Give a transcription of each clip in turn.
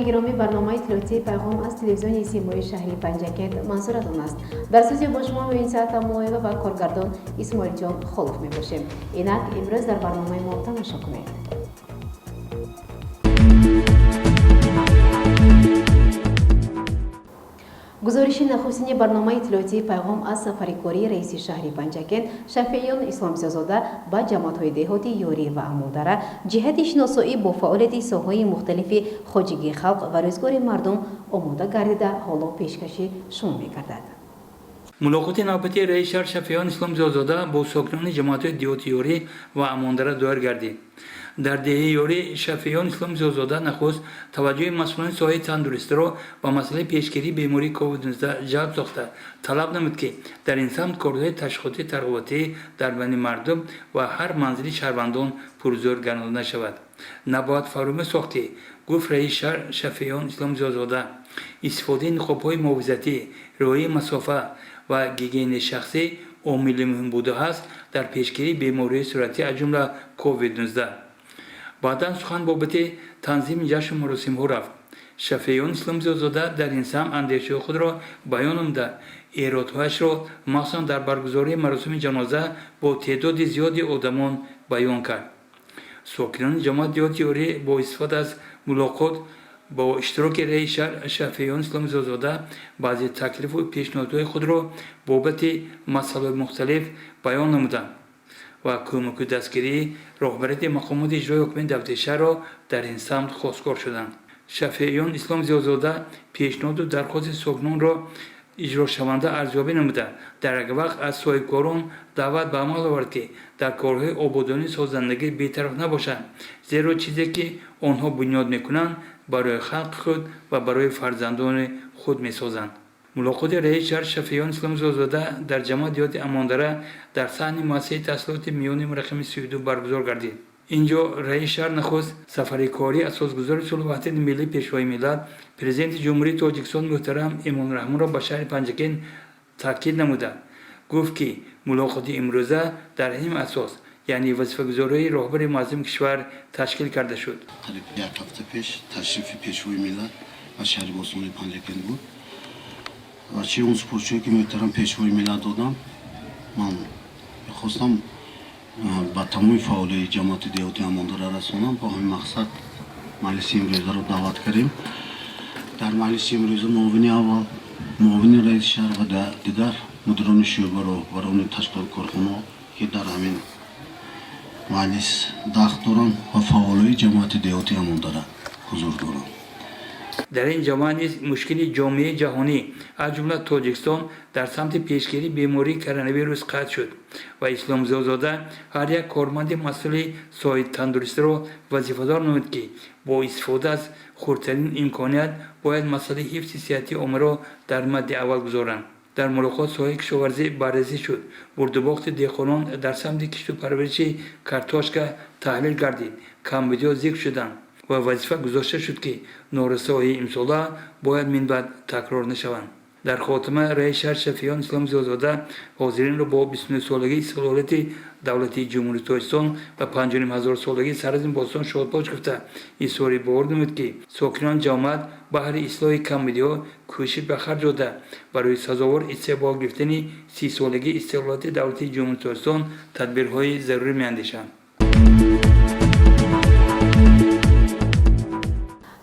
Бинандагони гиромӣ, барномаи иттилоотии «Пайғом» аз телевизиони Симои шаҳри Панҷакент манзуратон аст. Дар студия бо шумо Муинса Тамулоева ва коргардон Исмоилҷон Холов мебошем. Инак, имрӯз дар барномаи мо тамошо кунед. Гузориши нахустини барномаи иттилоотии «Пайғом» аз сафари кории раиси шаҳри Панҷакент Шафеиён Исломзиёзода ба ҷамоатҳои деҳоти Ёрӣ ва Амондара ҷиҳати шиносоӣ бо фаъолияти соҳаҳои мухталифи хоҷигии халқ ва рӯзгори мардум омода гардида, ҳоло пешкаши шумо мегардад. Мулоқоти навбатии раиси шаҳр Шафеиён Исломзиёзода бо сокинони ҷамоатҳои деҳоти Ёрӣ ва Амондара доир гардид. Дар деҳаи Ёрӣ Шафеиён Исломзиёзода нахуст таваҷҷӯҳи масъулони соҳаи тандурустиро ба масъалаи пешгирии бемории COVID-19 ҷалб сохта, талаб намуд, ки дар ин самт корҳои ташвиқотию тарғиботӣ дар байни мардум ва ҳар манзили шаҳрвандон пурзӯр гардонида шавад. Набояд фаромӯш сохт, ки, гуфт раиси шаҳр Шафеиён Исломзиёзода, истифодаи ниқобҳои муҳофизатӣ, риояи масофа ва гигиенаи шахсӣ омили муҳим будааст дар пешгирии бемориҳои сироятӣ, аз ҷумла COVID-19. Баъдан сухан бобати танзими ҷашну маросимҳо рафт. Шафеиён Исломзиёзода дар ин самт андешаҳои худро баён намуда, эродҳояшро махсусан дар баргузории маросими ҷаноза бо теъдоди зиёди одамон баён кард. Сокинони ҷамоати деҳоти Ёрӣ бо истифода аз мулоқот бо иштироки раиси шаҳр Шафеиён Исломзиёзода баъзе таклифу пешниҳодҳои худро бобати масъалаҳои мухталиф баён намуданд ва кӯмаку дастгирии роҳбарияти мақомоти иҷрои ҳокимияти давлатии шаҳрро дар ин самт хостгор шуданд. Шафеиён Исломзиёзода пешниҳоду дархости сокинонро иҷрошаванда арзёбӣ намуда, дар як вақт аз соҳибкорон даъват ба амал овард, ки дар корҳои ободонию созандагӣ бетараф набошанд, зеро чизе ки онҳо бунёд мекунанд, барои халқи худ ва барои фарзандони худ месозанд. Мулоқоти раиси шаҳр Шафеиён Исломзиёзода дар ҷамоати деҳоти Амондара дар саҳни муассисаи таҳсилоти миёни рақами 32 баргузор гардид. Инҷо раиси шаҳр нахуст сафари кории асосгузори сулҳу ваҳдати миллӣ, Пешвои миллат, Президенти Ҷумҳурии Тоҷикистон муҳтарам Эмомалӣ Раҳмонро ба шаҳри Панҷакент таъкид намуда, гуфт, ки мулоқоти имрӯза дар ҳамин асос, яъне вазифагузориҳои роҳбари муаззами кишвар, ташкил карда шуд. Қариб як ҳафта пеш ташрифи Пешвои миллат ба шаҳри бостонии Панҷакент буд ва чи он супоришҳое ки муҳтарам Пешвои миллат додам, ман мехостам ба тамоми фаъолияи ҷамоати деҳоти Амондара расонам. Бо ҳамин мақсад маҷлиси имрӯзаро даъват кардем. Дар маҷлиси имрӯза муовини аввал, муовини раиси шаҳр ва дигар мудирони шӯъба, роҳбарони ташкилот, корхонаҳо, ки дар ҳамин маҷлис дахл доранд, ва фаъолои ҷамоати деҳоти Амондара ҳузур доранд. Дар ин ҷамоат низ мушкили ҷомеаи ҷаҳонӣ, аз ҷумла Тоҷикистон, дар самти пешгирии бемории коронавирус қайд шуд ва Исломзиёзода ҳар як корманди масъули соҳаи тандурустиро вазифадор намуд, ки бо истифода аз хурдтарин имконият бояд масъалаи ҳифзи сиҳати оммаро дар мадди аввал гузоранд. Дар мулоқот соҳаи кишоварзӣ баррасӣ шуд. Бурдубохти деҳқонон дар самти кишту парвариши картошка таҳлил гардид, камбудиҳо зикр шуданд ва вазифа гузошта шуд, ки норасоии имсола бояд минбаъд такрор нашаванд. Дар хотима раиси шаҳр Шафеиён Исломзиёзода ҳозиринро бо 29-солагии истиқлолияти давлатии Ҷумҳурии Тоҷикистон ва 5500-солагии Сарзамини бостон шодбош гуфта, изҳори бовар намуд, ки сокинони ҷамоат баҳри ислоҳи камбудиҳо кӯшиш ба харҷ дода, барои сазовор истиқбол гирифтани 30-солагии истиқлолияти давлатии Ҷумҳурии Тоҷикистон тадбирҳои зарурӣ меандешанд.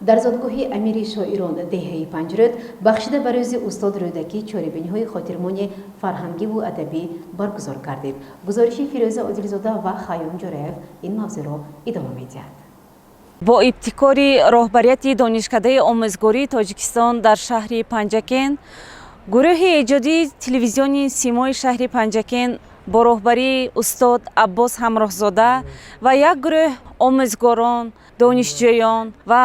Дар зодгоҳи амири шоирон, деҳаи Панҷрӯд, бахшида ба рӯзи устод Рӯдакӣ, чорабиниҳои хотирмони фарҳангиву адабӣ баргузор гардид. Гузориши Фирӯза Одилзода ва Хайём Ҷӯраев ин мавзӯъро идома медиҳад. Бо ибтикори роҳбарияти Донишкадаи омӯзгории Тоҷикистон дар шаҳри Панҷакент, гурӯҳи эҷодии телевизиони Симои шаҳри Панҷакент бо роҳбарии устод Аббос Ҳамроҳзода ва як гурӯҳ омӯзгорон, донишҷӯён ва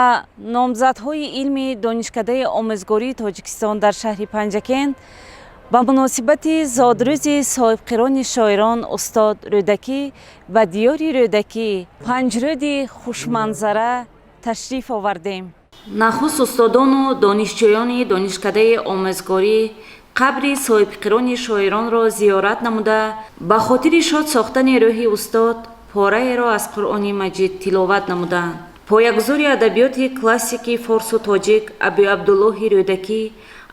номзадҳои илми Донишкадаи омӯзгории Тоҷикистон дар шаҳри Панҷакент ба муносибати зодрӯзи соҳибқирони шоирон устод Рӯдакӣ ба диёри Рӯдакӣ, Панҷрӯди хушманзара ташриф овардем. Нахуст устодону донишҷӯёни Донишкадаи омӯзгорӣ қабри соҳибқирони шоиронро зиёрат намуда, ба хотири шод сохтани рӯҳи устод пораеро аз Қуръони Маҷид тиловат намуданд. Поягузори адабиёти классикии форсу тоҷик Абуабдуллоҳи Рӯдакӣ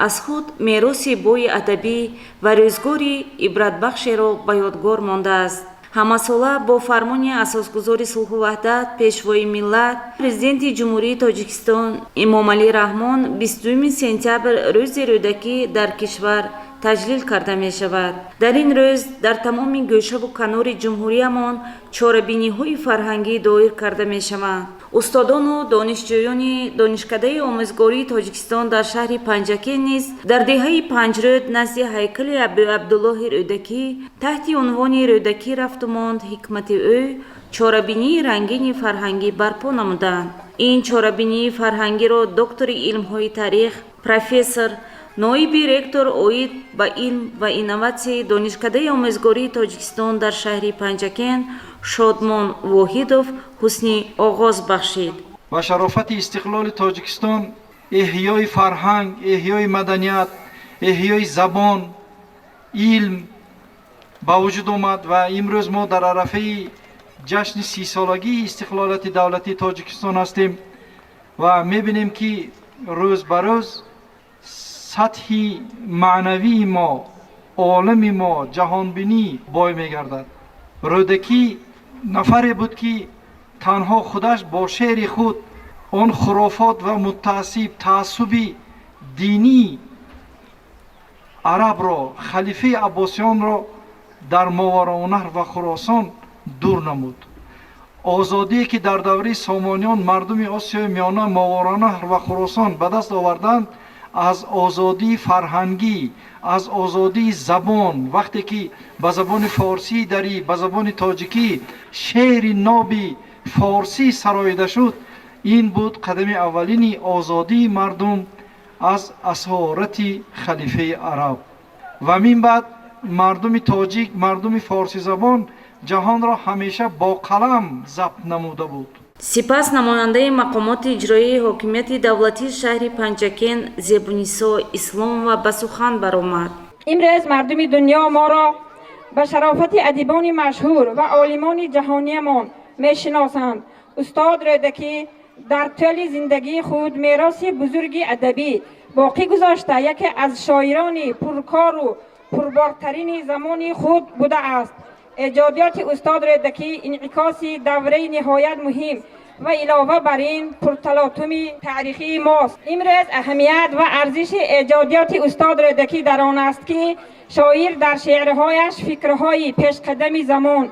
аз худ мероси бои адабӣ ва рӯзгори ибратбахшеро ба ёдгор мондааст. Ҳамасола бо фармони асосгузори сулҳу ваҳдат, Пешвои миллат, Президенти Ҷумҳурии Тоҷикистон Эмомалӣ Раҳмон 22 сентябр Рӯзи Рӯдакӣ дар кишвар таҷлил карда мешавад. Дар ин рӯз дар тамоми гӯшаву канори ҷумҳуриямон чорабиниҳои фарҳангӣ доир карда мешаванд. Устодону донишҷӯёни Донишкадаи омӯзгории Тоҷикистон дар шаҳри Панҷакент низ дар деҳаи Панҷрӯд назди ҳайкали Абуабдуллоҳи Рӯдакӣ таҳти унвони «Рӯдакӣ рафту монд ҳикмати ӯ» чорабинии рангини фарҳангӣ барпо намуданд. Ин чорабинии фарҳангиро доктори илмҳои таърих, профессор, ноиби ректор оид ба илм ва инноватсияи Донишкадаи омӯзгории Тоҷикистон дар шаҳри Панҷакент Шодмон Воҳидов ҳусни оғоз бахшид. Ба шарофати истиқлоли Тоҷикистон эҳёи фарҳанг, эҳёи маданият, эҳёи забон, илм ба вуҷуд омад ва имрӯз мо дар арафаи ҷашни 30-солагии истиқлолияти давлатии Тоҷикистон ҳастем ва мебинем, ки рӯз ба рӯз сатҳи маънавии мо, олами мо, ҷаҳонбинӣ бой мегардад. Рӯдакӣ нафаре буд, ки танҳо худаш бо шеъри худ он хурофот ва мутаассиб таассуби динии арабро, халифаи аббосиёнро дар Мовароуннаҳр ва Хуросон дур намуд. Озодие, ки дар давраи Сомониён мардуми Осиёи Миёна, Мовароуннаҳр ва Хуросон ба даст оварданд, аз озодии фарҳангӣ, аз озодии забон, вақте ки ба забони форсии дарӣ, ба забони тоҷикӣ шеъри ноби форсӣ сароида шуд, ин буд қадами аввалини озодии мардум аз асорати халифаи араб. Ва мин баъд мардуми тоҷик, мардуми форсизабон ҷаҳонро ҳамеша бо қалам забт намуда буд. Сипас намояндаи мақомоти иҷроияи ҳокимияти давлатии шаҳри Панҷакент Зебунисо Исломова ба сухан баромад. Имрӯз мардуми дунё моро ба шарофати адибони машҳур ва олимони ҷаҳониямон мешиносанд. Устод Рӯдакӣ дар тӯли зиндагии худ мероси бузурги адабӣ боқӣ гузошта, яке аз шоирони пуркору пурбортарини замони худ будааст. Эҷодиёти устод Рӯдакӣ инъикоси давраи ниҳоят муҳим ва илова бар ин пурталотуми таърихии мост. Имрӯз аҳамият ва арзиши эҷодиёти устод Рӯдакӣ дар он аст, ки шоир дар шеърҳояш фикрҳои пешқадами замон,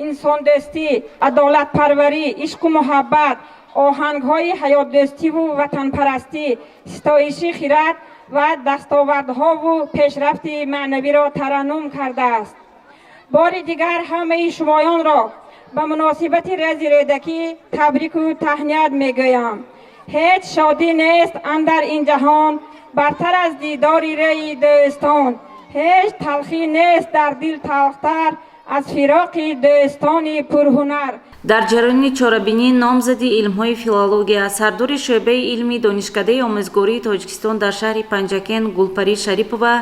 инсондӯстӣ, адолатпарварӣ, ишқу муҳаббат, оҳангҳои ҳаётдӯстиву ватанпарастӣ, ситоиши хирад ва дастовардҳову пешрафти маънавиро тараннум кардааст. Бори дигар ҳамаи шумоёнро ба муносибати Рӯзи Рӯдакӣ табрику таҳният мегӯям. Ҳеҷ шодӣ нест андар ин ҷаҳон бартар аз дидори рӯи дӯстон, ҳеҷ талхӣ нест дар дил талхтар аз фироқи дӯстони пурҳунар. Дар ҷараёни чорабинӣ номзади илмҳои филология, сардори шӯъбаи илми Донишкадаи омӯзгории Тоҷикистон дар шаҳри Панҷакент Гулпарӣ Шарипова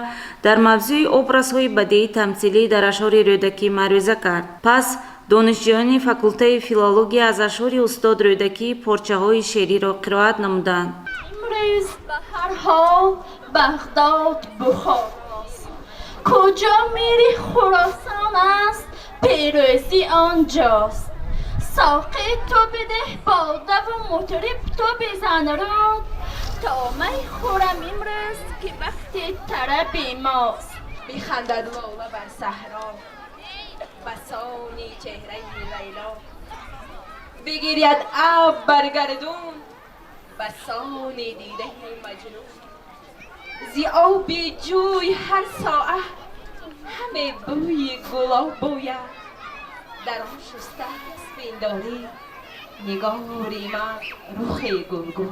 дар мавзӯи образҳои бадеӣ тамсилӣ дар ашъори Рӯдакӣ маърӯза кард. Пас донишҷӯёни факултаи филология аз ашъори устод Рӯдакӣ порчаҳои шеъриро қироат намуданд. Имрӯз ба ҳар ҳол Бағдод Бухорост, куҷо мири Хуросон аст, пирӯзӣ онҷост. Соқӣ, ту бидеҳ бодаву мутриб, ту бизан руд, то май хӯрам имрӯз, ки вақти тараби мост. Бихандад лола бар саҳро басони чеҳраи Лайло, бигиряд абр бар гардун басони дидаи Маҷнун. Зи оби ҷӯй ҳар соат ҳаме бӯи гулоб бояд, дар он шустааст пиндорӣ нигори ман рухи гулгун.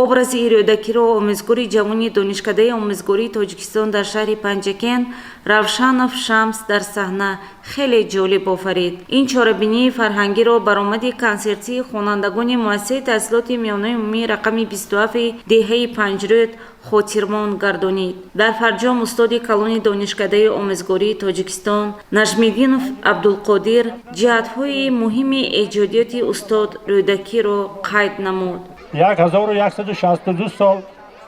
Образи Рӯдакиро омӯзгори ҷавони Донишкадаи омӯзгории Тоҷикистон дар шаҳри Панҷакент Равшанов Шамс дар саҳна хеле ҷолиб офарид. Ин чорабинии фарҳангиро баромади консертии хонандагони муассисаи таҳсилоти миёнаи умумии рақами 27 деҳаи Панҷрӯд Хотирмон гардонид. Дар фарҷом устоди калони Донишкадаи омӯзгории Тоҷикистон Наҷмиддинов Абдулқодир ҷиҳатҳои муҳими эҷодиёти устод Рӯдакиро қайд намуд. 1162 сол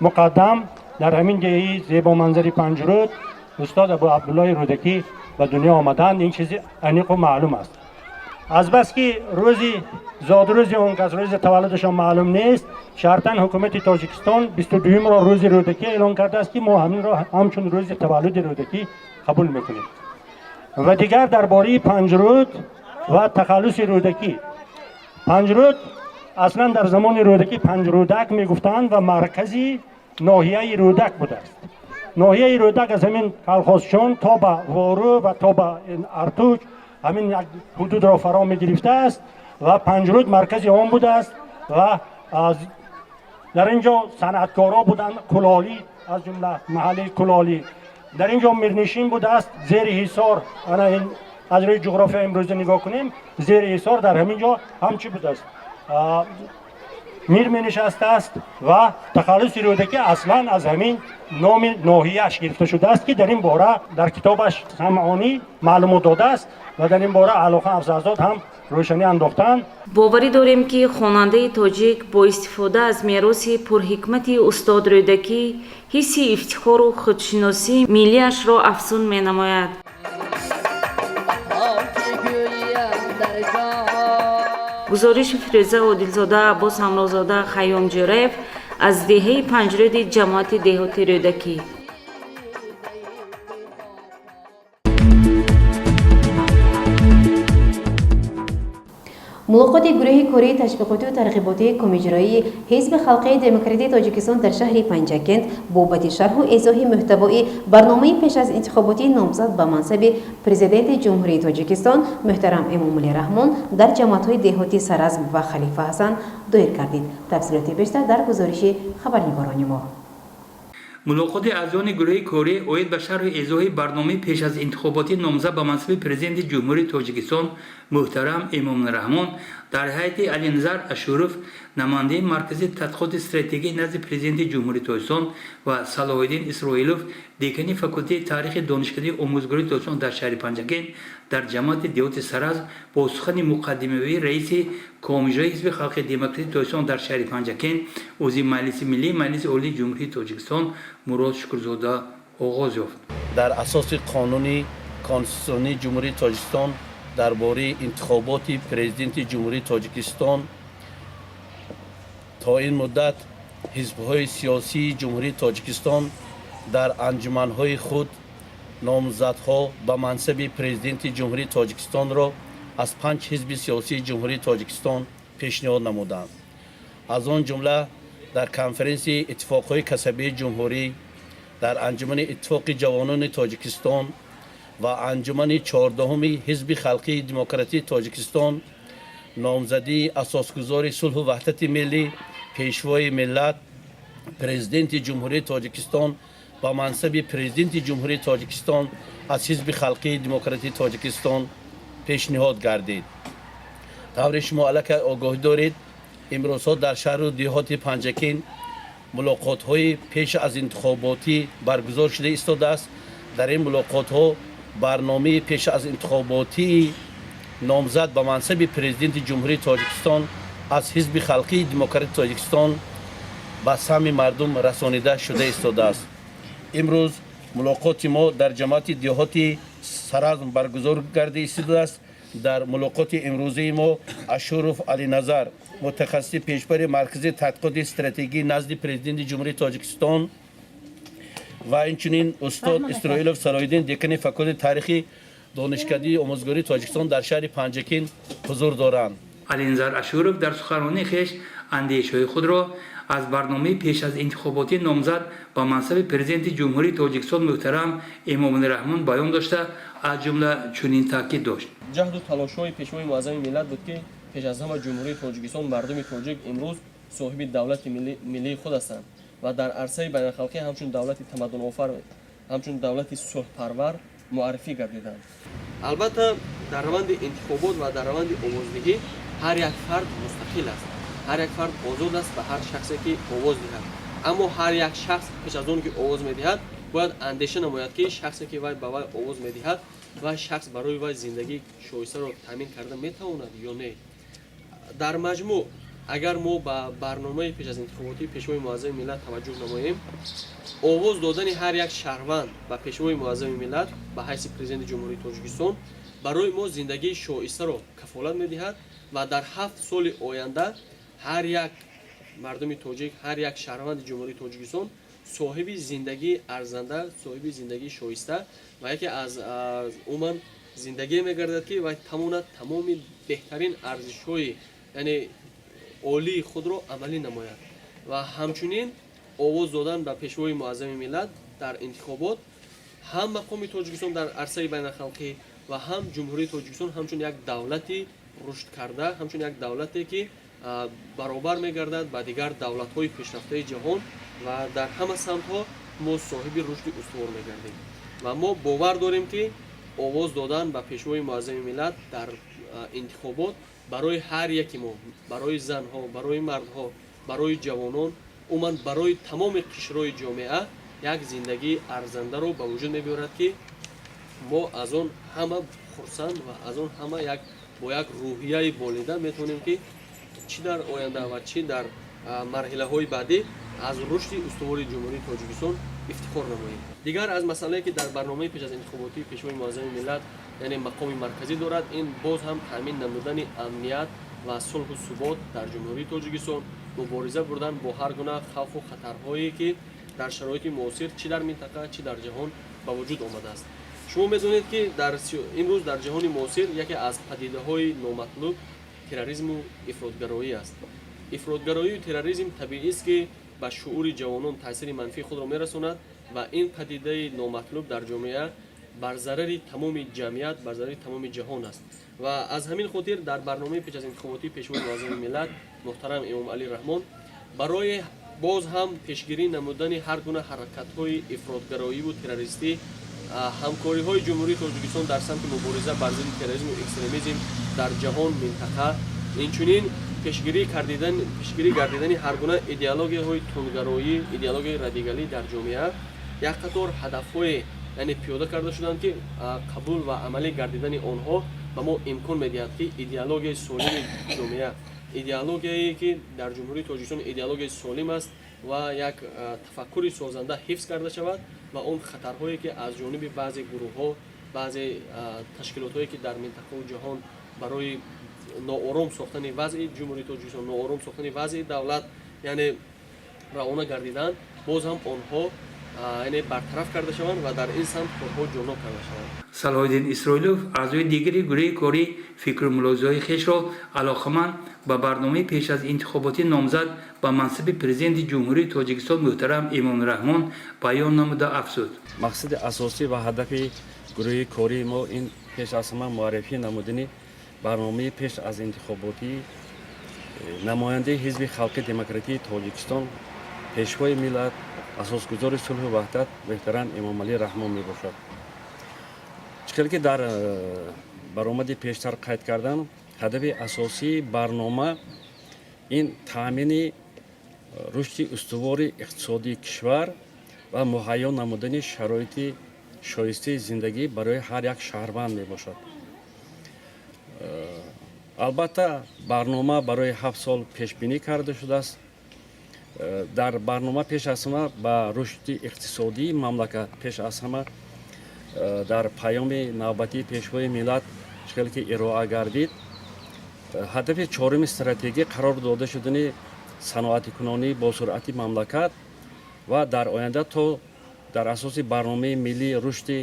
муқаддам дар ҳамин деҳаи зебоманзари Панҷруд устод Абу Абдуллоҳи Рӯдакӣ ба дунё омаданд. Ин чизи аниқу маълум аст. Азбаски рӯзи зодрӯзи он кас, рӯзи таваллудашон маълум нест, шартан ҳукумати Тоҷикистон 22-ро рӯзи Рӯдакӣ эълон кардааст, ки мо ҳаминро ҳамчун рӯзи таваллуди Рӯдакӣ қабул мекунем. Ва дигар дар бораи Панҷруд ва тахаллуси Рӯдакӣ. Панҷруд аслан дар замони Рӯдакӣ Панҷрудак мегуфтанд ва маркази ноҳияи Рӯдак будааст. Ноҳияи Рӯдак аз ҳамин Калхозчон то ба Вору ва то ба Артуч ҳамин як ҳудудро фаро мегирифтааст ва Панҷруд маркази он будааст. Ва дар ин ҷо санъаткорҳо буданд, кулолӣ, аз ҷумла маҳаллаи кулолӣ. Дар ин ҷо мирнишин будааст. Зери Ҳисор, ана ин аз рӯи ҷуғрофия имрӯза нигоҳ кунем, зери Ҳисор дар ҳамин ҷо ҳамчи будааст, мир менишастааст. Ва тахаллуси Рӯдакӣ аслан аз ҳамин номи ноҳияш гирифта шудааст, ки дар ин бора дар китобаш Самъонӣ маълумот додааст ва дар ин бора Аълохон Афзалзод ҳам рӯшанӣ андохтанд. Боварӣ дорем, ки хонандаи тоҷик бо истифода аз мероси пурҳикмати устод Рӯдакӣ ҳисси ифтихору худшиносии миллиашро афзун менамояд. Гузориши Фирӯза Одилзода, Аббос Ҳамрозода, Хайём Ҷӯраев аз деҳаи Панҷрӯди ҷамоати деҳоти Рӯдакӣ. Мулоқоти гурӯҳи кории ташвиқотию тарғиботии Комиҷроии Ҳизби Халқии Демократии Тоҷикистон дар шаҳри Панҷакент бобати шарҳу эзоҳи муҳтавои барномаи пеш аз интихоботии номзад ба мансаби Президенти Ҷумҳурии Тоҷикистон муҳтарам Эмомалӣ Раҳмон дар ҷамоатҳои деҳоти Саразм ва Халифа Ҳасан доир гардид. Тафсилоти бештар дар гузориши хабарнигорони мо. Мулоқоти аъзони гурӯҳи корӣ оид ба шарҳу эзоҳи барномаи пеш аз интихоботии номзад ба мансаби Президенти Ҷумҳурии Тоҷикистон муҳтарам Эмомалӣ Раҳмон дар ҳайати Алиназар Ашуров, намояндаи Маркази тадқиқоти стратегӣ назди Президенти Ҷумҳурии Тоҷикистон, ва Салоҳиддин Исроилов, декани факултети таърихи Донишкадаи омӯзгории Тоҷикистон дар шаҳри Панҷакент, дар ҷамоати деҳоти Саразм бо сухани муқаддимавии раиси Комиҷрои Ҳизби Халқи Демократии Тоҷикистон дар шаҳри Панҷакент, узви Маҷлиси Миллӣ Маҷлиси Олии Ҷумҳурии Тоҷикистон Мурод Шукрзода оғоз ёфт. Дар асоси қонуни конститутсионии Ҷумҳурии Тоҷикистон дар бораи интихоботи Президенти Ҷумҳурии Тоҷикистон то ин муддат ҳизбҳои сиёсии Ҷумҳурии Тоҷикистон дар анҷуманҳои худ номзадҳо ба мансаби Президенти Ҷумҳурии Тоҷикистонро аз панҷ ҳизби сиёсии Ҷумҳурии Тоҷикистон пешниҳод намуданд. Аз он ҷумла дар конференсияи иттифоқҳои касабии ҷумҳурӣ, дар анҷумани Иттифоқи ҷавонони Тоҷикистон ва анҷумани 14-уми Ҳизби Халқии Демократии Тоҷикистон номзадии асосгузори сулҳу ваҳдати миллӣ, Пешвои миллат, Президенти Ҷумҳурии Тоҷикистон ба мансаби Президенти Ҷумҳурии Тоҷикистон аз Ҳизби Халқии Демократии Тоҷикистон пешниҳод гардид. Тавре шумо аллакай огоҳӣ доред, имрӯзҳо дар шаҳру деҳоти Панҷакент мулоқотҳои пеш аз интихоботӣ баргузор шуда истодааст. Дар ин мулоқотҳо барномаи пеш аз интихоботии номзад ба мансаби Президенти Ҷумҳурии Тоҷикистон аз Ҳизби Халқии Демократии Тоҷикистон ба самъи мардум расонида шуда истодааст. Имрӯз мулоқоти мо дар ҷамоати деҳоти Саразм баргузор гарда истодааст. Дар мулоқоти имрӯзаи мо Ашуров Алиназар, мутахассиси пешбари Маркази тадқиқоти стратегӣ назди Президенти Ҷумҳурии Тоҷикистон, ва инчунин устод Исроилов Салоҳиддин, декани факултети таърихи Донишкадаи омӯзгории Тоҷикистон дар шаҳри Панҷакент ҳузур доранд. Алиназар Ашуров дар суханронии хеш андешаҳои худро аз барномаи пеш аз интихоботии номзад ба мансаби Президенти Ҷумҳурии Тоҷикистон муҳтарам Эмомалӣ Раҳмон баён дошта, аз ҷумла чунин таъкид дошт. Ҷаҳду талошҳои Пешвои муаззами миллат буд, ки пеш аз ҳама Ҷумҳурии Тоҷикистон, мардуми тоҷик имрӯз соҳиби давлати миллии худ ҳастанд ва дар арсаи байналхалқӣ ҳамчун давлати тамаддунофар, ҳамчун давлати сулҳпарвар муаррифӣ гардиданд. Албатта, дар раванди интихобот ва дар раванди овоздиҳӣ ҳар як фард мустақил аст, ҳар як фард озод аст ва ҳар шахсе ки овоз диҳад. Аммо ҳар як шахс пеш аз он ки овоз медиҳад, бояд андеша намояд, ки шахсе ки вай ба вай овоз медиҳад, вай шахс барои вай зиндагии шоистаро таъмин карда метавонад ё не. Дар маҷмӯъ, агар мо ба барномаи пеш аз интихоботии Пешвои Муаззами миллат таваҷҷӯҳ намоем, овоз додани ҳар як шаҳрванд ба Пешвои Муаззами миллат ба ҳайси Президенти Ҷумҳурии Тоҷикистон барои мо зиндагии шоистаро кафолат медиҳад ва дар 7 соли оянда ҳар як мардуми тоҷик, ҳар як шаҳрванди Ҷумҳурии Тоҷикистон соҳиби зиндагии арзанда, соҳиби зиндагии шоиста ва яке аз умуман зиндагие мегардад, ки вай тавонад тамоми беҳтарин арзишҳои, яъне олии худро амалӣ намояд. Ва ҳамчунин овоз додан ба Пешвои Муаззами миллат дар интихобот ҳам мақоми Тоҷикистон дар арсаи байналхалқӣ ва ҳам Ҷумҳурии Тоҷикистон ҳамчун як давлати рушдкарда, ҳамчун як давлате, ки баробар мегардад ба дигар давлатҳои пешрафтаи ҷаҳон ва дар ҳама самтҳо мо соҳиби рушди устувор мегардем. Ва мо бовар дорем, ки овоз додан ба Пешвои Муаззами миллат дар интихобот барои ҳар яки мо, барои занҳо, барои мардҳо, барои ҷавонон, умуман барои тамоми қишрҳои ҷомеа як зиндагии арзандаро ба вуҷуд мебиёрад, ки мо аз он ҳама хурсанд ва аз он ҳама як бо як рӯҳияи болида метавонем, ки чӣ дар оянда ва чӣ дар марҳилаҳои баъдӣ аз рушди устувори Ҷумҳурии Тоҷикистон ифтихор намоем. Дигар аз масъалае, ки дар барномаи пеш аз интихоботии Пешвои Муаззами миллат, яъне мақоми марказӣ дорад, ин боз ҳам таъмин намудани амният ва сулҳу субот дар Ҷумҳурии Тоҷикистон, мубориза бурдан бо ҳар гуна хавфу хатарҳое, ки дар шароити муосир чӣ дар минтақа, чӣ дар ҷаҳон ба вуҷуд омадааст. Шумо медонед, ки дар имрӯз дар ҷаҳони муосир яке аз падидаҳои номатлуб терроризму ифротгароӣ аст. Ифротгароию терроризм табиист, ки ба шуури ҷавонон таъсири манфии худро мерасонад ва ин падидаи номатлуб дар ҷомеа бар зарари тамоми ҷамъият, бар зарари тамоми ҷаҳон аст. Ва аз ҳамин хотир дар барномаи пеш аз интихоботии Пешвои Муаззами миллат муҳтарам Эмомалӣ Раҳмон барои боз ҳам пешгирӣ намудани ҳар гуна ҳаракатҳои ифротгароиву террористӣ, ҳамкориҳои Ҷумҳурии Тоҷикистон дар самти мубориза бар зидди терроризму экстремизм дар ҷаҳон, минтақа, инчунин пешгирӣ гардидани ҳар гуна идеологияҳои тундгароӣ, идеологияи радикалӣ дар ҷомеа як қатор ҳадафҳое, яъне пиёда карда шуданд, ки қабул ва амалӣ гардидани онҳо ба мо имкон медиҳад, ки идеологияи солими ҷомеа, идеологияе, ки дар Ҷумҳурии Тоҷикистон идеологияи солим аст ва як тафаккури созанда ҳифз карда шавад ва он хатарҳое, ки аз ҷониби баъзе гурӯҳҳо, баъзе ташкилотҳое, ки дар минтақаву ҷаҳон барои ноором сохтани вазъи Ҷумҳурии Тоҷикистон, ноором сохтани вазъи давлат, яъне равона гардиданд, боз ҳам онҳо, яъне бартараф карда шаванд ва дар ин самт корҳо ҷоннок карда шаванд. Салоҳиддин Исроилов, аъзои дигари гурӯҳи корӣ, фикру мулоҳизаҳои хешро алоқаманд ба барномаи пеш аз интихоботӣ номзад ба мансаби Президенти Ҷумҳурии Тоҷикистон муҳтарам Эмомалӣ Раҳмон баён намуда афзуд: Мақсади асосӣ ва ҳадафи гурӯҳи кории мо ин пеш аз ҳама муаррифӣ намудани барномаи пеш аз интихоботии намояндаи Ҳизби Халқи Демократии Тоҷикистон, Пешвои миллат, Асосгузори сулҳу ваҳдат муҳтарам Эмомалӣ Раҳмон мебошад. Чӣ хеле ки дар баромади пештар қайд кардам, ҳадафи асосии барнома ин таъмини рушди устувори иқтисодии кишвар ва муҳайё намудани шароити шоистаи зиндагӣ барои ҳар як шаҳрванд мебошад. Албатта, барнома барои 7 сол пешбинӣ карда шудааст. Дар барнома пеш аз ҳама ба рушди иқтисодии мамлакат, пеш аз ҳама дар паёми навбатии Пешвои миллат чӣ хеле ки ироа гардид, ҳадафи чоруми стратегӣ қарор дода шудани саноатикунонии босуръати мамлакат ва дар оянда то дар асоси барномаи миллии рушди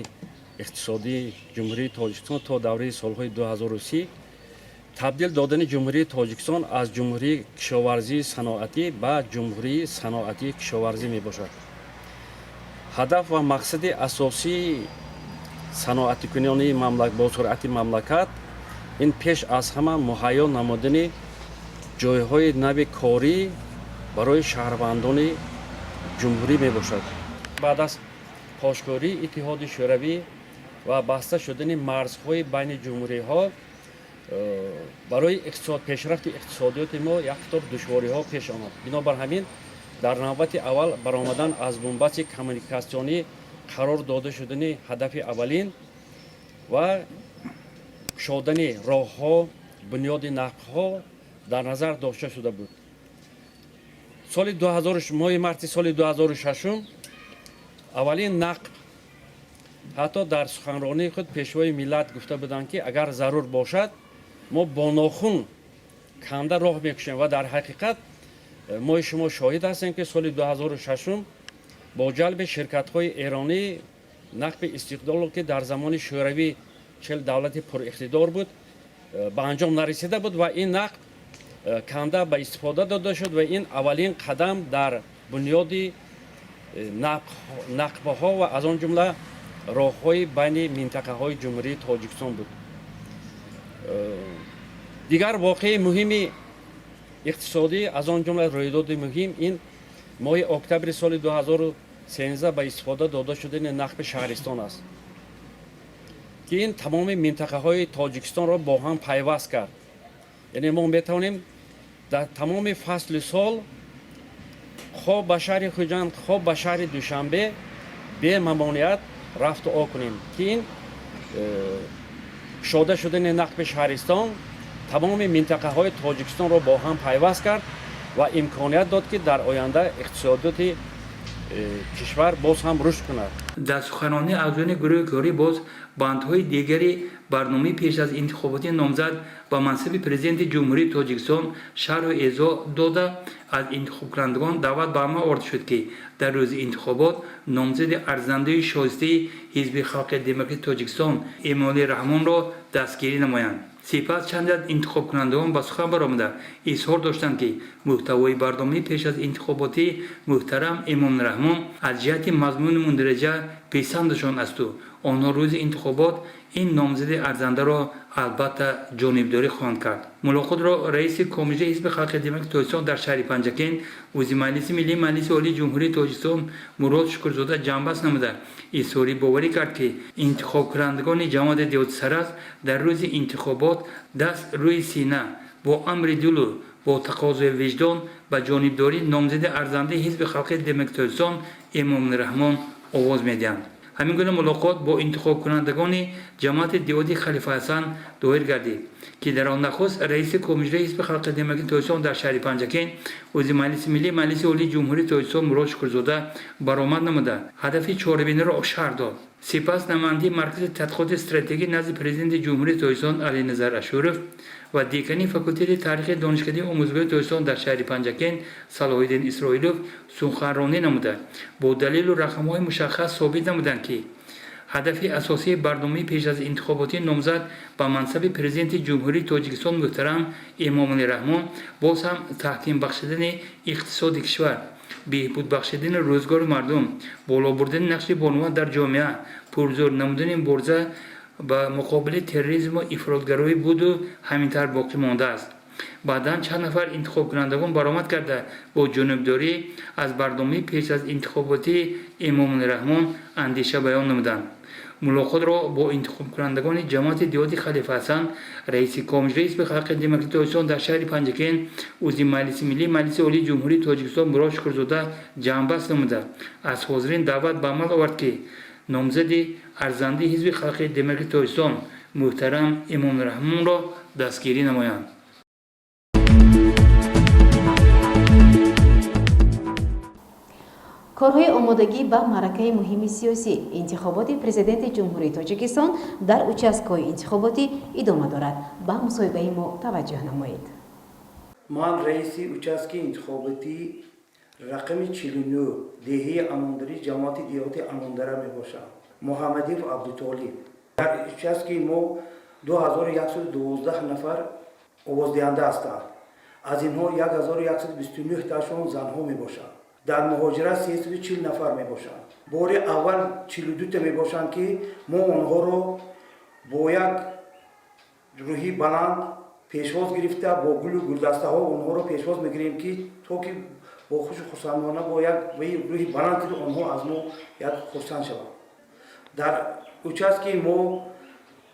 иқтисодии Ҷумҳурии Тоҷикистон то давраи солҳои 2030 табдил додани Ҷумҳурии Тоҷикистон аз ҷумҳурии кишоварзии саноатӣ ба ҷумҳурии саноатии кишоварзӣ мебошад. Ҳадаф ва мақсади асосии саноатикунонии босуръати мамлакат ин пеш аз ҳама муҳайё намудани ҷойҳои нави корӣ барои шаҳрвандони ҷумҳурӣ мебошад. Баъд аз пошкории Иттиҳоди Шӯравӣ ва баста шудани марзҳои байни ҷумҳуриҳо барои пешрафти иқтисодиёти мо як қатор душвориҳо пеш омад. Бинобар ҳамин Дар навбати аввал баромадан аз бунбасти коммуникатсионӣ қарор дода шудани ҳадафи аввалин ва кушодани роҳҳо, бунёди нақбҳо дар назар дошта шуда буд. Соли 2000, моҳи марти соли 2006 аввалин нақб, ҳатто дар суханронии худ Пешвои миллат гуфта буданд, ки агар зарур бошад, мо бо нохун канда роҳ мекушем. Ва дар ҳақиқат мои шумо шоҳид ҳастем, ки соли 2006 бо ҷалби ширкатҳои эронӣ нақби Истиқлоло, ки дар замони Шӯравӣ 40 давлати пуриқтидор буд, ба анҷом нарасида буд ва ин нақб канда ба истифода дода шуд. Ва ин аввалин қадам дар бунёди нақбҳо ва аз он ҷумла роҳҳои байни минтақаҳои Ҷумҳурии Тоҷикистон буд. Дигар воқеаи муҳими иқтисодӣ, аз он ҷумла рӯйдоди муҳим, ин моҳи октябри соли 2013 ба истифода дода шудани нақби Шаҳристон аст, ки ин тамоми минтақаҳои Тоҷикистонро бо ҳам пайваст кард. Яъне мо метавонем дар тамоми фасли сол хоҳ ба шаҳри Хуҷанд, хоҳ ба шаҳри Душанбе бемамоният рафту о кунем, ки ин кушода шудани нақби Шаҳристон тамоми минтақаҳои Тоҷикистонро бо ҳам пайваст кард ва имконият дод, ки дар оянда иқтисодиёти кишвар боз ҳам рушд кунад. Дар суханронии аъзоёни гурӯҳи корӣ боз бандҳои дигари барномаи пеш аз интихоботи номзад ба мансаби Президенти Ҷумҳурии Тоҷикистон шарҳу эзоҳ дода, аз интихобкунандагон даъват ба амал оварда шуд, ки дар рӯзи интихобот номзади арзандаи шоистаи Ҳизби халқи демократии Тоҷикистон Эмомалӣ Раҳмонро дастгирӣ намоянд. Сипас чанде аз интихобкунандагон ба сухан баромада, изҳор доштанд, ки мӯҳтавои барномаи пеш аз интихоботӣ муҳтарам Эмомалӣ Раҳмон аз ҷиҳати мазмуну мундариҷа писандашон асту онҳо рӯзи интихобот ин номзади арзандаро албатта ҷонибдорӣ хоҳанд кард. Мулоқотро раиси Кумитаи Ҳизби халқи демократии Тоҷикистон дар шаҳри Панҷакент, узви Маҷлиси Миллии Маҷлиси Олии Ҷумҳурии Тоҷикистон Мурод Шукурзода ҷамъбаст намуда, изҳори боварӣ кард, ки интихобкунандагони ҷамоати деҳоти Сарас дар рӯзи интихобот даст рӯи сина, бо амри дилу бо тақозои виҷдон ба ҷонибдории номзади арзандаи Ҳизби халқи демократии Тоҷикистон Эмомалӣ Раҳмон овоз медиҳанд. Ҳамин гуна мулоқот бо интихобкунандагони ҷамоати деҳоти Халифа Ҳасан доир гардид, ки дар он нахуст раиси Кумитаи Ҳизби халқи демократии Тоҷикистон дар шаҳри Панҷакент, узви Маҷлиси Миллии Маҷлиси Олии Ҷумҳурии Тоҷикистон Мурод Шукурзода баромад намуда, ҳадафи чорабиниро шарҳ дод. Сипас намояндаи Маркази тадқиқоти стратегӣ назди Президенти Ҷумҳурии Тоҷикистон Алиназар Ашуров ва декани факултети таърихи Донишкадаи омӯзгории Тоҷикистон дар шаҳри Панҷакент Салоҳиддин Исроилов суханронӣ намуда, бо далелу рақамҳои мушаххас собит намуданд, ки ҳадафи асосии барномаи пеш аз интихоботии номзад ба мансаби Президенти Ҷумҳурии Тоҷикистон муҳтарам Эмомалӣ Раҳмон боз ҳам таҳким бахшидани иқтисоди кишвар, беҳбуд бахшидани рӯзгори мардум, боло бурдани нақши бонувон дар ҷомеа, пурзӯр намудани мубориза ба муқобили терроризму ифротгароӣ буду ҳамин тавр боқӣ мондааст. Баъдан чанд нафар интихобкунандагон баромад карда, бо ҷонибдорӣ аз барномаи пеш аз интихоботии Эмомалӣ Раҳмон андеша баён намуданд. Мулоқотро бо интихобкунандагони ҷамоати деҳоти Халифа Ҳасан раиси Кумитаи Ҳизби халқи демократии Тоҷикистон дар шаҳри Панҷакент, узви Маҷлиси Миллии Маҷлиси Олии Ҷумҳурии Тоҷикистон Мурод Шукурзода ҷамъбаст намуда, аз ҳозирин даъват ба амал овард, ки номзади арзандаи Ҳизби халқи демократии Тоҷикистон муҳтарам Эмомалӣ Раҳмонро дастгирӣ намоянд. Корҳои омодагӣ ба маъракаи муҳими сиёсӣ, интихоботи Президенти Ҷумҳурии Тоҷикистон, дар участкаҳои интихоботӣ идома дорад. Ба мусоҳибаи мо таваҷҷӯҳ намоед. Ман раиси участки интихоботии рақами 49 деҳаи Амондарӣ, ҷамоати деҳоти Амондара мебошам, Муҳаммадиев Абдутолиб. Дар участки мо 2112 нафар овоздиҳанда ҳастанд. Аз инҳо 1129 ташон занҳо мебошанд. Дар муҳоҷират 340 нафар мебошанд. Бори аввал 42та мебошанд, ки мо онҳоро бо як рӯҳи баланд пешвоз гирифта, бо гулу гулдастаҳо онҳоро пешвоз мегирем, ки то ки бо хушу хурсандона, бо як рӯҳи баланд ки онҳо аз мо як хурсанд шаванд. Дар участки мо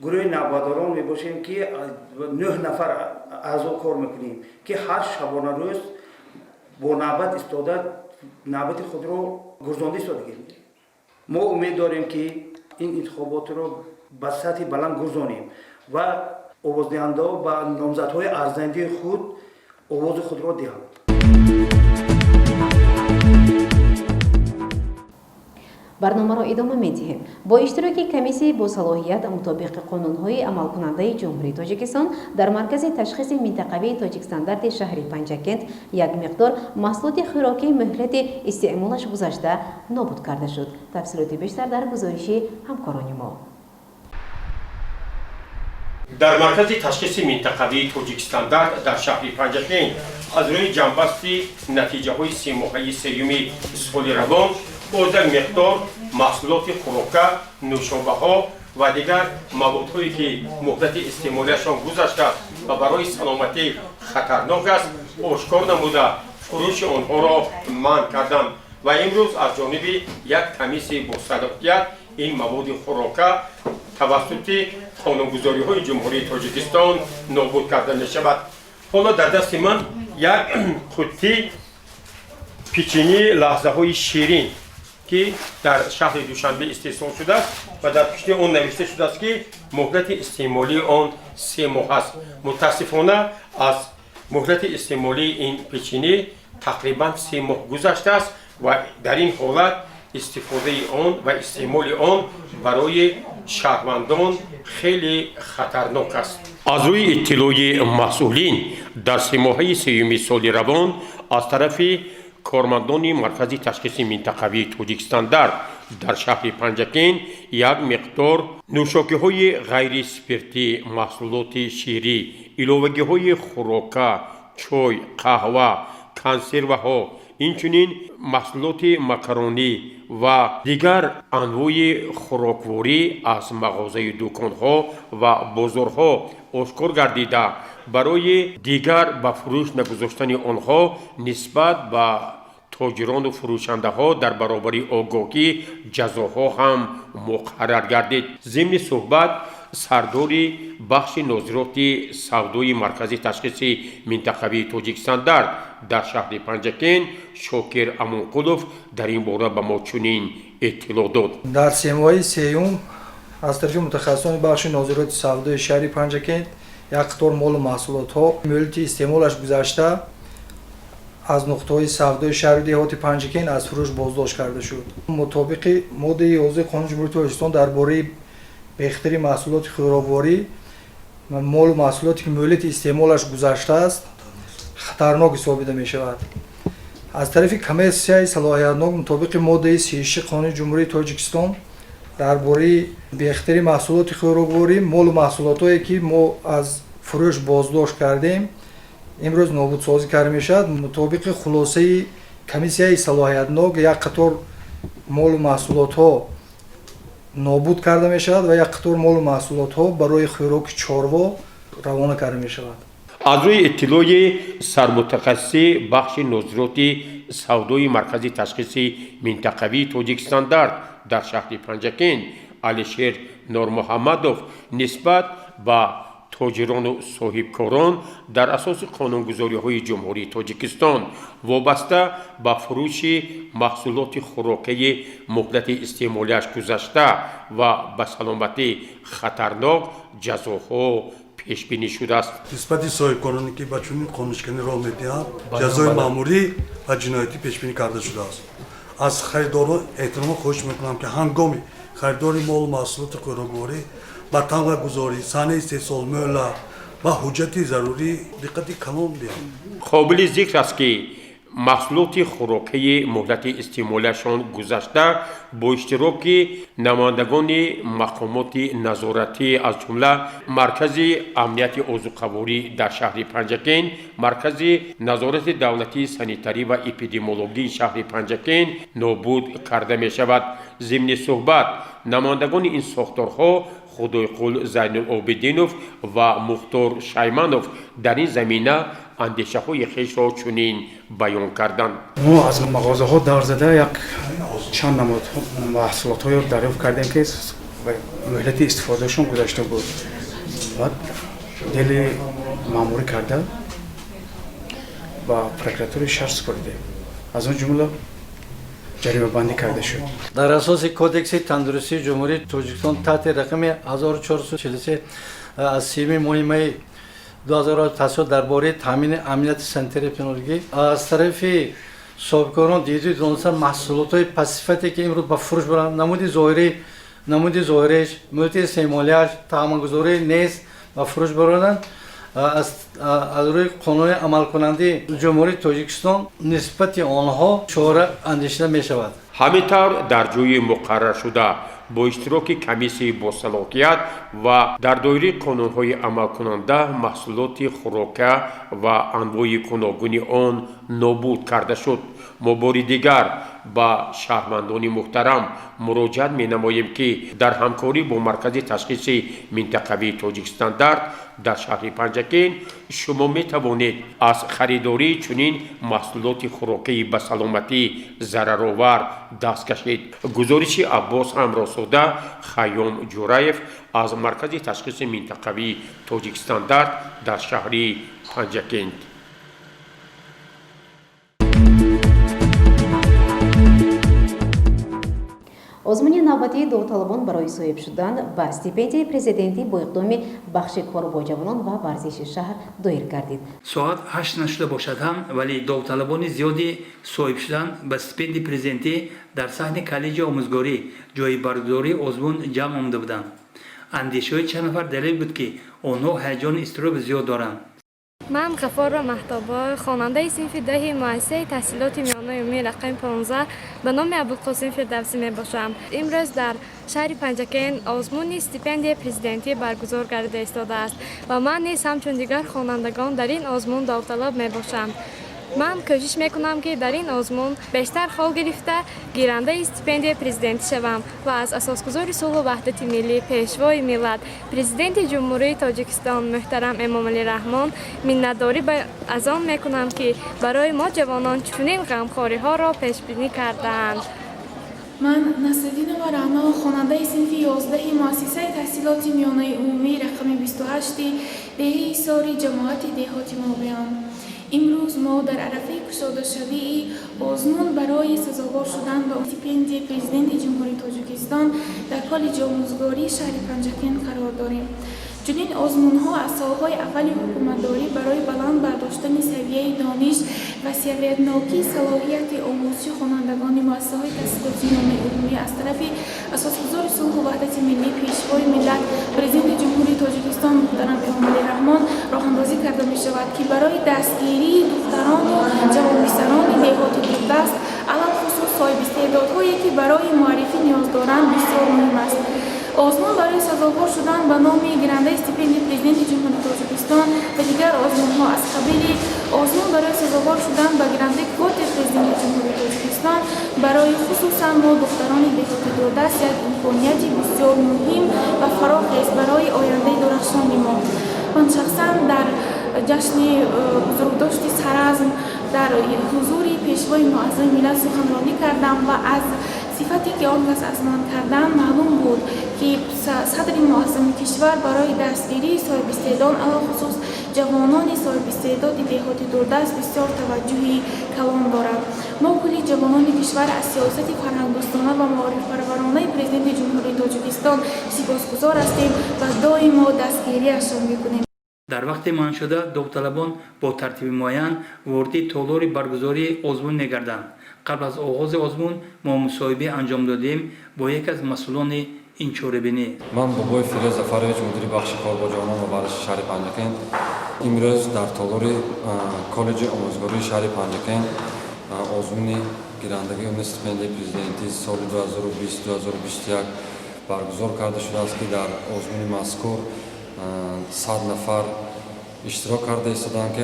гурӯҳи навбатдорон мебошем, ки нӯҳ нафар аъзо кор мекунем, ки ҳар шабона рӯз бо навбат истода. Навбати худро гузаронда истодагем. Мо умед дорем, ки ин интихоботро ба сатҳи баланд гузаронем ва овоздиҳандаҳо ба номзадҳои арзандаи худ овози худро диҳанд. Барномаро идома медиҳем. Бо иштироки комиссияи босалоҳият мутобиқи қонунҳои амалкунандаи Ҷумҳурии Тоҷикистон дар Маркази ташхиси минтақавии Тоҷикстандарти шаҳри Панҷакент як миқдор маҳсулоти хӯрокии муҳлати истеъмолаш гузашта нобуд карда шуд. Тафсилоти бештар дар гузориши ҳамкорони мо. Дар Маркази ташхиси минтақавии Тоҷикстандарт дар шаҳри Панҷакент аз рӯи ҷамъбасти натиҷаҳои семоҳаи сеюми соли равон боз як миқдор маҳсулоти хӯрока, нӯшобаҳо ва дигар маводҳое, ки муҳлати истеъмолиашон гузаштааст ва барои саломатӣ хатарнок аст, ошкор намуда, фурӯши онҳоро манъ карданд ва имрӯз аз ҷониби як комиссияи босалоҳият ин маводи хӯрока тавассути қонунгузориҳои Ҷумҳурии Тоҷикистон нобуд карда мешавад. Ҳоло дар дасти ман як қуттӣ печени Лаҳзаҳои ширин, ки дар шаҳри Душанбе истеҳсол шудааст ва дар пушти он навишта шудааст, ки муҳлати истеъмолии он 3 моҳ аст. Мутаассифона, аз муҳлати истеъмолии ин печени тақрибан 3 моҳ гузаштааст ва дар ин ҳолат истифодаи он ва истеъмоли он барои шаҳрвандон хеле хатарнок аст. Аз рӯи иттилои масъулин, дар семоҳаи сеюми соли равон аз тарафи кормандони Маркази ташхиси минтақавии Тоҷикстандарт дар шаҳри Панҷакент як миқдор нӯшокиҳои ғайриспиртӣ, маҳсулоти ширӣ, иловагиҳои хӯрока, чой, қаҳва, консерваҳо, инчунин маҳсулоти макаронӣ ва дигар анвои хӯрокворӣ аз мағозаю дуконҳо ва бозорҳо ошкор гардида, барои дигар ба фурӯш нагузоштани онҳо нисбат ба тоҷирону фурӯшандаҳо дар баробари огоҳӣ ҷазоҳо ҳам муқаррар гардид. Зимни суҳбат сардори бахши нозироти савдои Маркази ташхиси минтақавии Тоҷикстандарт дар шаҳри Панҷакент Шокир Амонқулов дар ин бора ба мо чунин иттилоъ дод. Дар семоҳаи сеюм аз тарафи мутахассисони бахши нозироти савдои шаҳри Панҷакент як қатор молу маҳсулотҳо, муҳлати истеъмолаш гузашта, аз нуқтаҳои савдои шаҳру деҳоти Панҷакент аз фурӯш боздошт карда шуд. Мутобиқи моддаи 11 Қонуни Ҷумҳурии Тоҷикистон дар бораи бехатари маҳсулоти хӯрокворӣ, молу маҳсулоте, ки муҳлати истеъмолаш гузаштааст, хатарнок ҳисобида мешавад. Аз тарафи комиссияи салоҳиятнок мутобиқи моддаи 36 Қонуни Ҷумҳурии Тоҷикистон дар бораи бехатари маҳсулоти хӯрокворӣ, молу маҳсулотҳое, ки мо аз фурӯш боздошт кардем, имрӯз нобудсозӣ карда мешавад. Мутобиқи хулосаи комиссияи салоҳиятнок як қатор молу маҳсулотҳо нобуд карда мешавад ва як қатор молу маҳсулотҳо барои хӯроки чорво равона карда мешавад. Аз рӯи иттилои сармутахассиси бахши нозироти савдои Маркази ташхиси минтақавии Тоҷикстандарт дар шаҳри Панҷакент Алишер Нормуҳаммадов, нисбат ба тоҷирону соҳибкорон дар асоси қонунгузориҳои Ҷумҳурии Тоҷикистон вобаста ба фурӯши маҳсулоти хӯрокаи муҳлати истеъмолиаш гузашта ва ба саломатӣ хатарнок ҷазоҳо пешбинӣ шудааст. Нисбати соҳибкороне, ки ба чунин қонуншиканӣ роҳ медиҳанд, ҷазои маъмурӣ ва ҷиноятӣ пешбинӣ карда шудааст. Аз харидорон эҳтиромо хоҳиш мекунам, ки ҳангоми харидори молу маҳсулоти хӯрокворӣ ба тамғагузорӣ, санаи истеҳсол, мӯҳлат ва ҳуҷҷати зарурӣ диққати калон диҳанд. Қобили зикр аст, ки маҳсулоти хӯрокаи муҳлати истеъмолиашон гузашта бо иштироки намояндагони мақомоти назоратӣ, аз ҷумла Маркази амнияти озуқаворӣ дар шаҳри Панҷакент, Маркази назорати давлатии санитарӣ ва эпидемиологии шаҳри Панҷакент нобуд карда мешавад. Зимни суҳбат намояндагони ин сохторҳо Худойқул Зайнулобидинов ва Мухтор Шайманов дар ин замина андешаҳои хешро чунин баён карданд. Мо аз мағозаҳо давр зада, як чанд намуд маҳсулотҳоро дарёфт кардем, ки муҳлати истифодаашон гузашта буд, баъд дели маъмурӣ карда, ба прокуратураи шаҳр супоридем. Аз он ҷумла ҷаримабандӣ карда шуд. Дар асоси Кодекси тандурустии Ҷумҳурии Тоҷикистон таҳти рақами 1443 аз 3 моҳи майи 2008 дар бораи таъмини амнияти санитарии эпидемиологӣ аз тарафи соҳибкорон диду дониста маҳсулотҳои пастсифате, ки имрӯз ба фурӯш баранд, намуди зоҳириш, муҳити истеъмолиаш таъмингузорӣ нест, ба фурӯш бароранд, аз рӯи қонуни амалкунандаи Ҷумҳурии Тоҷикистон нисбати онҳо чора андешида мешавад. Ҳамин тавр, дар ҷои муқарраршуда бо иштироки комиссияи босалоҳият ва дар доираи қонунҳои амалкунанда маҳсулоти хӯрока ва анвои гуногуни он нобуд карда шуд. Мо бори дигар ба шаҳрвандони муҳтарам муроҷиат менамоем, ки дар ҳамкорӣ бо Маркази ташхиси минтақавии Тоҷикстандарт дар шаҳри Панҷакент шумо метавонед аз харидории чунин маҳсулоти хӯрокии ба саломатӣ зараровар даст кашед. Гузориши Аббос Ҳамроҳзода, Хайём Ҷураев аз Маркази ташхиси минтақавии Тоҷикстандарт дар шаҳри Панҷакент. Озмуни навбатии довталабон барои соҳиб шудан ба стипендияи президентӣ бо иқдоми бахши кор бо ҷавонон ва варзиши шаҳр доир гардид. Соат 8 нашуда бошад ҳам, вале довталабони зиёди соҳиб шудан ба стипендияи президентӣ дар саҳни коллеҷи омӯзгорӣ, ҷои баргузории озмун, ҷамъ омада буданд. Андешаҳои чанд нафар далел буд, ки онҳо ҳаяҷони изтироби зиёд доранд. Ман Ғафорова Маҳтобо, хонандаи синфи 10 муассисаи таҳсилоти миёнаи умумии рақами 15 ба номи Абулқосим Фирдавсӣ мебошам. Имрӯз дар шаҳри Панҷакент озмуни стипендияи президентӣ баргузор гардида истодааст ва ман низ ҳамчун дигар хонандагон дар ин озмун довталаб мебошам. Ман кӯшиш мекунам, ки дар ин озмун бештар хол гирифта, гирандаи стипендияи президентӣ шавам ва аз асосгузори сулҳу ваҳдати миллӣ, Пешвои миллат, Президенти Ҷумҳурии Тоҷикистон муҳтарам Эмомалӣ Раҳмон миннатдорӣ аз он мекунам, ки барои мо ҷавонон чунин ғамхориҳоро пешбинӣ кардаанд. Ман Насриддинова Раъно, хонандаи синфи 11 муассисаи таҳсилоти миёнаи умумии рақами 28 деҳаи Сори ҷамоати деҳоти Мобиён. Имрӯз мо дар арафаи кушодашавии озмун барои сазовор шудан ба стипендияи Президенти Ҷумҳурии Тоҷикистон дар коллеҷи омӯзгории шаҳри Панҷакент қарор дорем. Чунин озмунҳо аз солҳои аввали ҳукуматдорӣ барои баланд бардоштани савияи дониш ва савиятнокии салоҳияти омӯзиши хонандагони муассисаҳои таҳсилоти миёнаи умумӣ аз тарафи асосгузори сулҳу ваҳдати миллӣ, Пешвои миллат, Президенти Ҷумҳурии Тоҷикистон муҳтарам Эмомалӣ Раҳмон роҳандозӣ карда мешавад, ки барои дастгирии духтарону ҷавонписарони деҳоти дурдаст, алалхусус соҳибистеъдодҳое, ки барои муаррифӣ ниёз доранд, бисёр муҳим аст. Озмун барои сазовор шудан ба номи гирандаи стипендияи Президенти Ҷумҳурии Тоҷикистон ва дигар озмунҳо аз қабили озмун барои сазовор шудан ба гирандаи квотаи Президенти Ҷумҳурии Тоҷикистон барои хусусан мо духтарони деҳоти дурдаст як имконияти бисёр муҳим ва фарох аст барои ояндаи дурахшони мо. Ман шахсан дар ҷашни бузургдошти Саразм дар ҳузури Пешвои муаззами миллат суханронӣ кардам ва аз сифате, ки он кас аз ман кардан, маълум буд, ки садри муаззами кишвар барои дастгирии соҳибистеъдон, алалхусус ҷавонони соҳибистеъдоди деҳоти дурдаст, бисёр таваҷҷӯҳи калон дорад. Мо кулли ҷавонони кишвар аз сиёсати фарҳангдӯстона ва маорифпарваронаи Президенти Ҷумҳурии Тоҷикистон сипосгузор ҳастем ва доимо дастгириашон мекунем. Дар вақти муайяншуда довталабон бо тартиби муайян вориди толори баргузории озмун мегарданд. Қабл аз оғози озмун мо мусоҳибе анҷом додем бо яке аз масъулони ин чорабинӣ. Ман Бобоев Фирӯз Зафарович, мудири бахши кор бо ҷавонон ва варзиши шаҳри Панҷакент. Имрӯз дар толори коллеҷи омӯзгории шаҳри Панҷакент озмуни гирандагии умумии стипендияи президентӣ соли 2020-2021 баргузор карда шудааст, ки дар озмуни мазкур 100 нафар иштирок карда истодаанд, ки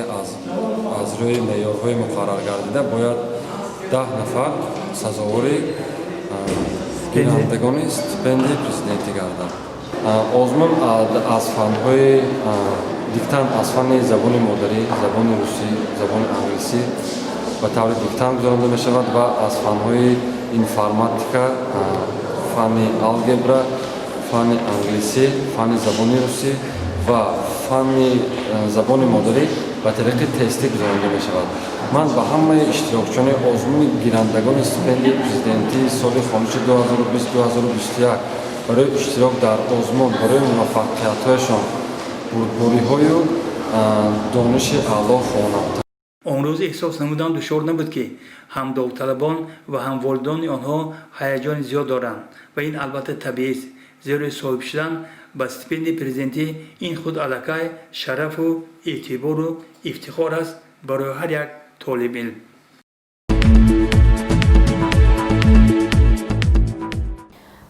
аз рӯи меъёрҳои муқаррар гардида бояд 10 нафар сазовори гирандагони стипендияи президентӣ гарданд. Озмун аз фанҳои диктант, аз фанни забони модарӣ, забони русӣ, забони англисӣ ба таври диктант гузаронда мешавад ва аз фанҳои информатика, фанни алгебра, фанни англисӣ, фанни забони русӣ ва фанни забони модарӣ Ба тариқи тестӣ гузаронида мешавад. Ман ба ҳамаи иштирокчиёни озмуни гирандагони стипендияи президентии соли хониши 2020-2021 барои иштирок дар озмун, барои муваффақиятҳояшон бурдбориҳою дониши аъло хоҳонам. Он рӯз эҳсос намудан душвор набуд, ки ҳам довталабон ва ҳам волидони онҳо ҳаяҷони зиёд доранд ва ин албатта табиист, зеро соҳиб шудан ба стипендияи президентӣ ин худ аллакай шарафу эътибору ифтихор аст барои ҳар як толибилм.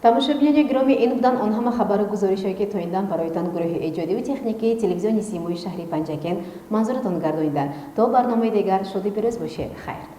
Тамошобинони гиромӣ, ин буданд он ҳама хабару гузоришҳое, ки то ин дам бароятон гурӯҳи эҷодиву техникии телевизиони Симои шаҳри Панҷакент манзуратон гардониданд. То барномаи дигар шоду пирӯз бошед. Хайр.